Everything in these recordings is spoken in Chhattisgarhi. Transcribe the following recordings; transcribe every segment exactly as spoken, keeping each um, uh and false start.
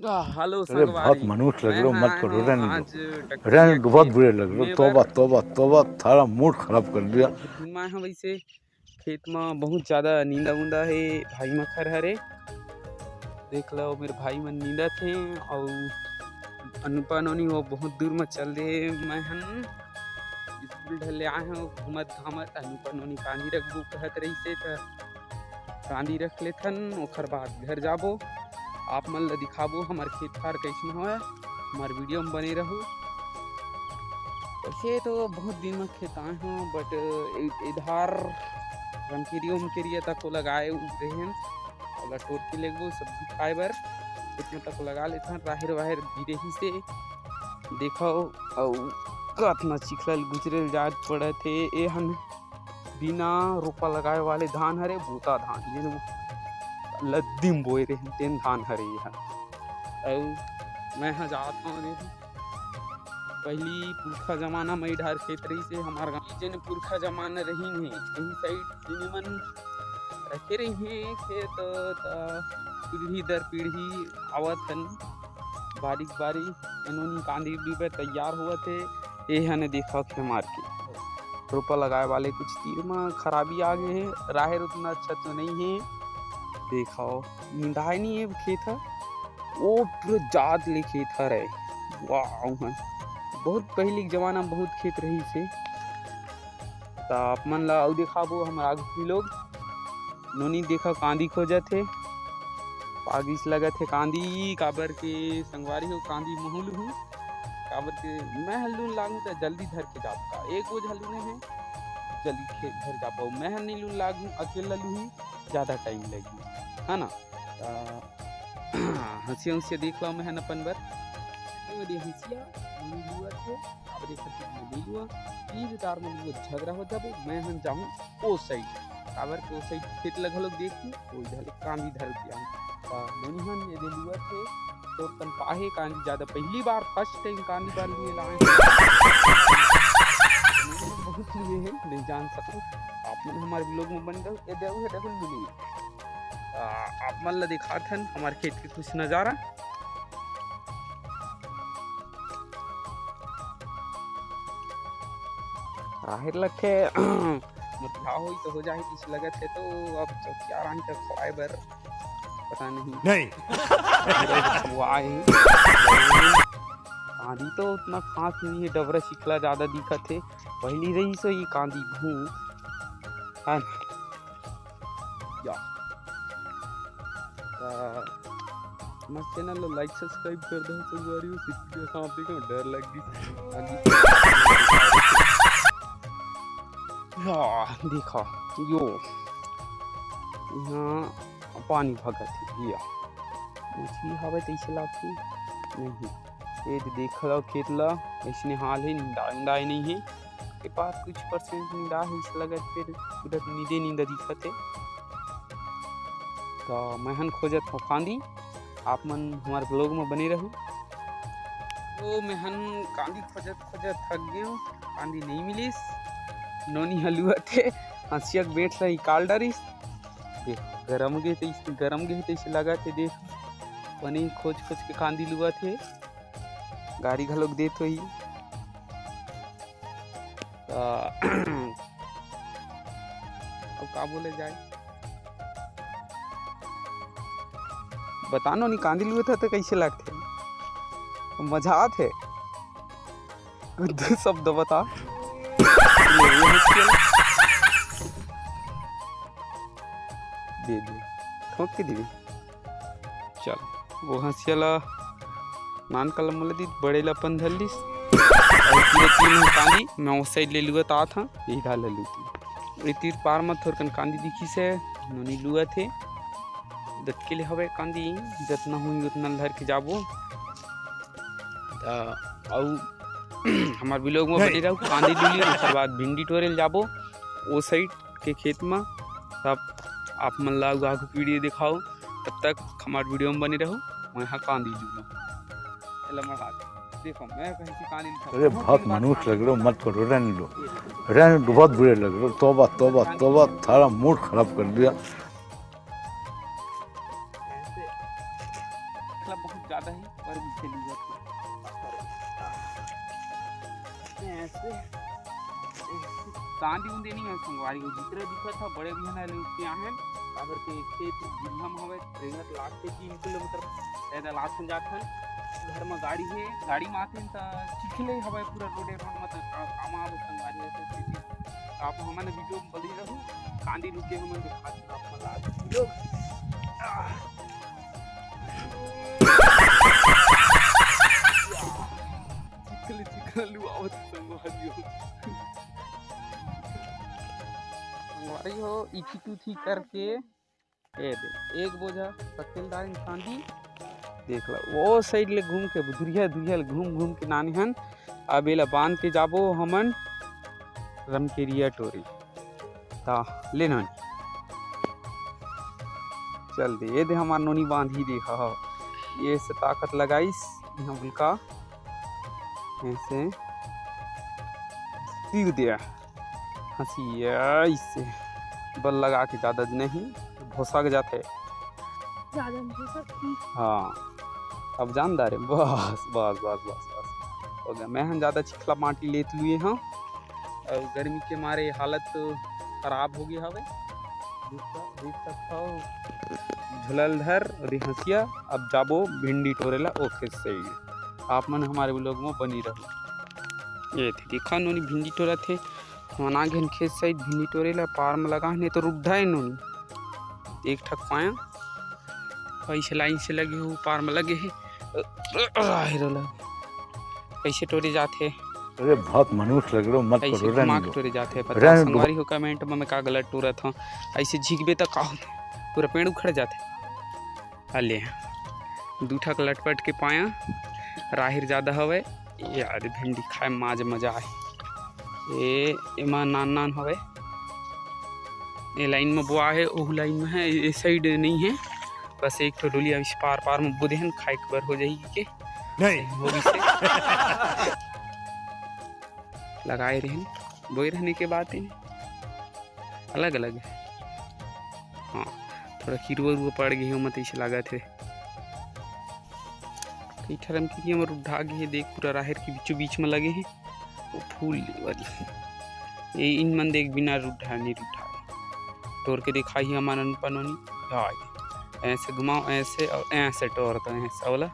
आह, हेलो अरे, बहुत संगवारी। मनहूस लग रहे हो, मैं मत करो, आए हूँ रहने दो। आज रहने दो, बहुत बुरे लग रहे हो। नेवर। तौबा, तौबा, तौबा, सारा मूड खराब कर दिया। मैं हूँ वैसे खेत में बहुत ज्यादा नींदा उंदा हे, भाई मखर हरे। देख लो, मेरे भाई मन नींदत हे, अउ अनुपा नोनी वो बहुत दूर में चल दे। मैं हन स्कूल ढले आए हूँ, घूमत घामत अनुपा नोनी कांदी रखबू कहत रही से, त कांदी रख लेथन, ओखर बाद घर जाबो। आप मन ल दिखाबो हमर खेत खार कैसन होय, हमर वीडियो में बने रहू। वैसे तो बहुत दिन में खेत आए हूँ, but इ-, इधर रमकेरी उमकेरी तक को लगाए उबरे हैं, ओला टोर के लेगबो सब्जी खाए बर। इतना तक लगा लेथन, राहेर वाहेर गिरे ही से देखो, अउ कतना चिखला ल गुजरे ल जात पड़त हे। ए हन बिना रोपा लगाए वाले धान हरे, बोता धान, जेन लद्दी म बोए रहिन, तेन धान हरे ये ह। अउ मैं ह जात हौं, देखो, पहिली पुरखा जमाना म ए डार खेत रहिस हे हमर गाँव, जेन पुरखा जमाना रहिन हे, एही साइड जेन मन रखे रहिन हे खेत, त पीढ़ी दर पीढ़ी आवत हन, बारी बारी एनोनी कांदी डूबे तैयार होवत हे। ए हने देखो खेमार के रोपा लगाए वाले कुछ तीर म खराबी आ गे हे, राहेर उतना अच्छा तो नहीं हे। देखो निंदाए नहीं हे खेत ह, वो पूरा जात ले खेत हरे। वाह, उहाँ बहुत पहिली के जमाना में बहुत खेत रहिस हे। त आप मन ला अउ दिखाबो हमर आगू के लोग। नोनी देखा कांदी खोजत हे, पागिस लगत हे कांदी, काबर के संगवारी हो कांदी महू लुहूँ, काबर के मैं ह लून लागूँ त जल्दी धर के जाबो का, एक बोझा लूने हे जल्दी खे-, धर जाबो। मैं ह नहीं लून लागूँ, अकेला लुही, ज्यादा टाइम लगही, है ना? त हंसिया उंसिया देख लो, मैं हन अपन बर। ए वाली हंसिया, नोनी लुआ थे, अब देख हंसिया मैं ले लुआ। तीन तार में लुआ झगड़ा हो जाबो, मैं हन जाहूँ ओ साइड। काबर के ओ साइड खेत ल घलोक देखी, ओ इधर ले कांदी धर दिया। त नोनी हन ये दे लुआ थे, तोर कन पाहे कांदी ज्यादा, पहली बार, first time कांदी बार लिए लाए। नोनी हन बहुत लिए है, नहीं जान सकूँ। आप मन हमारे vlog में बन जाओ, ये दे, ये देखो लुली। आ, आप मन ल दिखात हन हमर खेत के कुछ नजारा। राहेर लखे मोटका होई तो हो जाही, किस लगत है तो अब चौकिया रानी तक खवाए बर पता नहीं। नहीं। वो आए ही। आंधी तो उतना खास नहीं है, डबरा चिखला ज्यादा दिखत है। पहली रही सो ये कांदी भू, है ना? या। त हमर channel ला like subscribe कर दो संगवारी हो, सिक्के सांप देखो डर लग गई। या, देखा यो, यहाँ पानी भगत है, या मछली हवे तैसे लागथे नहीं। ये तो देख लो खेत ला, ऐसने हाल है, निंदाए उंदाए नहीं है। के पास कुछ percent निंदा है, इस लगत फिर उधर नींदे नींदा दिखत है। तो मैं हन खोजत हूँ कांदी, आप मन हमारे vlog में बने रहू। तो मैं हन कांदी खोजत खोजत थक गए हूँ, कांदी नहीं मिलिस। नोनी हलुआ थे, हंसिया के बेंट ला निकाल डारिस। देख, गरम गे तैसे, गरम गे तैसे लगा थे। देख, बने खोज खोज के कांदी लुआ थे, गारी घलोक देत होही। त अब का बोले जाए, बता नोनी, कांदी लुए था तो कैसे लगथे? मजा आथे। दो शब्द बता। दे दे, ठोक के दे। चल, वो हंसिया ला नान कलम मोला दी, बड़े ला अपन धर लिस। और तीरे तीर में कांदी, मैं उस side ले लुआ तात हाँ, यही धार ले लूती। ये तीर पार में थोरकन कांदी दिखी से, नोनी लुआ थे। दतके ले हवे कांदी, जतना हुई उतना धर के जाबो। त अउ हमार vlog में बने रहू, कांदी लुली, ओकर बाद भिंडी टोरे ल जाबो ओ side के खेत में। तब आप मन ला आगू video दिखाओ, तब तक हमार video में बने रहू। मैं हा कांदी लुलो, एला मढ़ा दे। देखो, मैं कहीं से कांदी लुलो। अरे, बहुत मनहूस लग रहे हो, मत करो, रहने दो, रहने दो, बहुत बुरे लग रहे हो। तौबा, तौबा, तौबा, सारा मूड खराब कर दिया। ऐसे मतलब बहुत ज्यादा ही संगवारी हो, जितने दिखत ह बड़े बिहन ले उठ के आहन, काबर के खेत दुरिहा म हवय, रेंगत लागथे तीन किलोमीटर पैदल आथन जाथन। घर म गाड़ी हे, गाड़ी म आथन त चिखले हवय पूरा रोडे रोड म, त का-, काम आबो संगवारी हो, त आप हमन वीडियो म बने रहू, कांदी रुके हमन दिखात आप मन ला वीडियो। आह। चिखले चिखल लुआवत संगवारी हो। संगवारी हो, इथी तुथी करके ए दे, एक बोझा सक्केलदार इंसान दी। देख ला, वो साइड ले घूम के, दुरिहा दुरिहा ले घूम घूम के नानी हन। अब एला बांध के जाबो हमन रमकेरिया टोरी। ता ले नोनी, चल दे, ये दे हमार नोनी बांधी दे, हा, हा। ये से ताकत लगाइस, यहाँ बुलका, ऐसे तीर दे, हंसी ऐसे बल लगा के ज्यादा नहीं, भोसा के जाते। ज्यादा नहीं भोसा की। हाँ, अब जान डारे, बस, बस, बस, बस, बस, हो गया। मैं हम ज्यादा चिखला माटी लेत लुए हूँ, और गर्मी के मारे हालत तो खराब हो गया हवे। देख सक-, देख सकत हव, झुलल धर और हंसिया। अब जाबो भिंडी टोरे ला, ओके सही। आप मन हमारे vlog में बनी रहो। ये थे, देखा नोनी भिंडी टोरा थे, हमन आ गेन खेत साइड भिंडी टोरे ला, पार में लगा हे, नहीं तो रुड्ढा है नोनी। एक ठक पाया, ऐसे लाइन से लगे हो, पार में लगे हे, राहेर लगे। कैसे टोरे जाथे? अरे, बहुत मनहूस लग रहे हो, मत ऐसे करो, रहने घुमा के दो। टोरे जाथे, पता रहने दो। संगवारी हो, comment में मैं का गलत टोरत हूँ, ऐसे झिकबे त का होथे, पूरा पेड़ उखड़ जाथे। आ ले, दू ठक लटपट के पाया, राहेर ज्यादा हवय। यार, भिंडी खाए म आज मजा आए। ए, एमा नान नान हवय। ए लाइन में बोआ है, ओहू लाइन में है, ए साइड नहीं है। बस एक ठो डोली अभी पार पार में बो देहन, खाए के बर हो जाही के। नहीं। हो गइसे। लगाए रहन, बोए रहने के बाद ही अलग अलग है। हाँ, थोड़ा किरवा उरवा पड़ गए हो, मत ऐसे लागत है। कई ठरम की हमर उठा गए, देख पूरा राहेर के बीचों बीच में लगे हैं। वो फूल वाली। ये इन मन देख बिना रुठा नहीं रुठा। तोर के दिखाई हमन अनपन ओनी। हाँ, ऐसे घुमाओ, ऐसे और ऐसे टोर तो ऐसे वाला।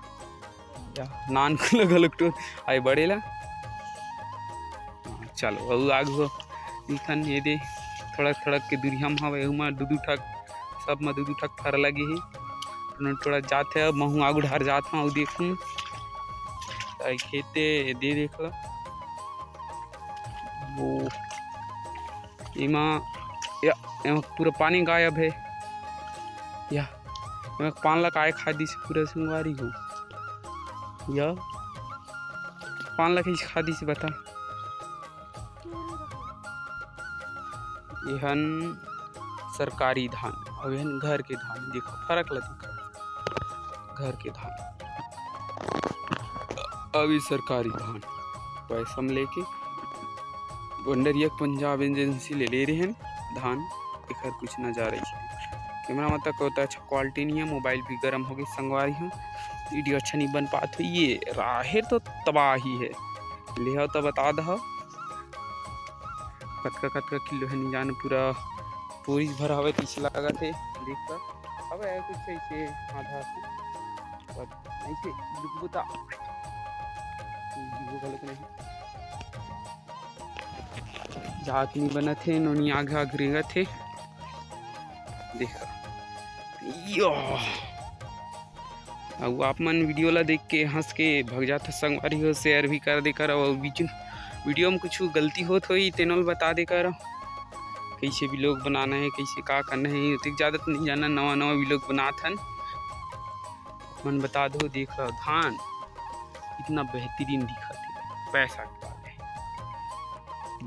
या नान को लगा लुक टोर। आए बड़े ला। हाँ, चलो, अब आगू हो। इखन ये दे, थोड़ा थोड़ा के दूरी हम हवे, एहू मा दू दू ठक, सब मा दू दू ठक फर लगे हे। थोड़ा थोड़ा जात है, अब महू आगू ढार जात हूँ, देखूँ। ताई खेते दे देख ला। वो एमा, या, एमा पूरा पानी गायब है। या, एमा पान ला काय खा दिस पूरा संगवारी हो। या, पान ला कइसे खा दिस बता। एहन सरकारी धान, अउ एहन घर के धान, देखो फरक ला देखो। घर के धान। अभी सरकारी धान पैसा में लेके गोंडरिया के पंजाब एजेंसी ले ले रहे हैं धान, एकर कुछ नजारा ही है। कैमरा में तक होता अच्छा क्वालिटी नहीं है, मोबाइल भी गर्म हो गई संगवारी हो, वीडियो अच्छा नहीं बन पात हो। ये राहेर तो तबाही है, ले आओ तो बता दो कतका कतका किलो है नहीं जान, पूरा पूरी भर हवे तीस लागत है। देख कर अब है कुछ ऐसे आधा से, पर ऐसे बुता वो गलत नहीं। जात नहीं बनत है, नोनी आग आग रेंगत है। देख यो, अउ आप मन वीडियो ला देख के हंस के भग जात संगवारी हो, शेयर भी कर दे कर। अउ बीच वीडियो में कुछ गलती होत होई तेनो ल बता दे कर, कैसे vlog बनाना है, कैसे का करना है, ओतेक ज्यादा तो नहीं जाना, नवा नवा vlog बनात हन। मन बता दो, देख रहा धान कितना बेहतरीन दिखत है, पैसा के बात है।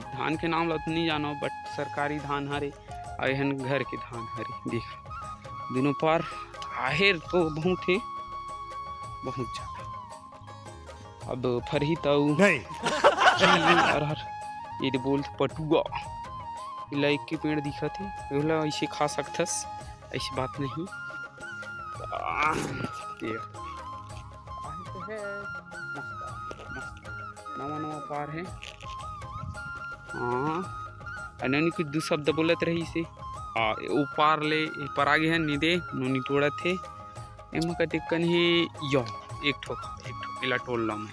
धान के नाम ला तो नहीं जानो, but सरकारी धान हरे, अउ एहन घर के धान हरे। देख, दोनों पार राहेर तो बहुत है, बहुत ज्यादा। अब फरही तऊ नहीं। अरहर, ये दे बोल पटुआ, इला एक के पेड़ दिखत है, ओला ऐसे खा सकथस, ऐसी बात नहीं। आह, ये। आही तो है, मस्त, मस्त। नवा नवा पार है। हाँ, अउ नोनी कुछ दू शब्द बोलत रहिस हे। आ, ओ पार ले ए पार आगे हे, नींदे, नोनी टोरत हे। एमा कतेकन हे, यो, एक ठो, एक ठो, एला टोर लव मैं।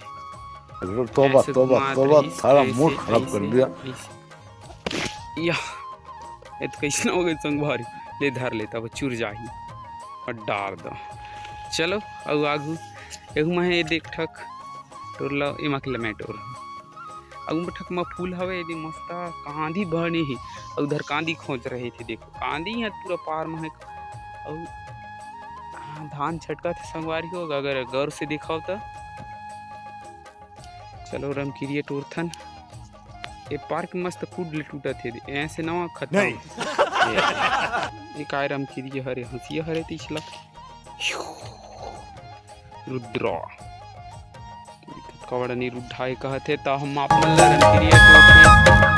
अरे तोबा, ऐसे तोबा, घुमात तोबा, रहिस, सारा ऐसे, मूड खराब कर ऐसे, दिया। ऐसे। या, ए तो कइसना हो गे संगवारी, ले धर ले, तब चुर जाही। अउ डार दो। चलो, अउ आगू, एहू मा हे, ए दे एक ठक, टोर लव, एमा के ल मैं टोर। अउ उमठक म फूल हवे, एदे मस्त कांदी बने हे। अउ उधर कांदी खोंच रहे थे, देखो, कांदी ह पूरा पार म हे। अउ, हाँ, धान छटकत हे संगवारी हो, अगर गौर से देखव त। चलो, रमकिरिया टोरथन। ए पार के मस्त कुंड ले टूटत हे, ऐसे नवा खतम। नहीं। ए, ए काय रमकिरिया हरे, हंसिया हरे, तीसला। रुद्रा। कवड़ा नहीं रुद्धा हे कहत हे, त हम आप मन ला रमकिरिया टोर के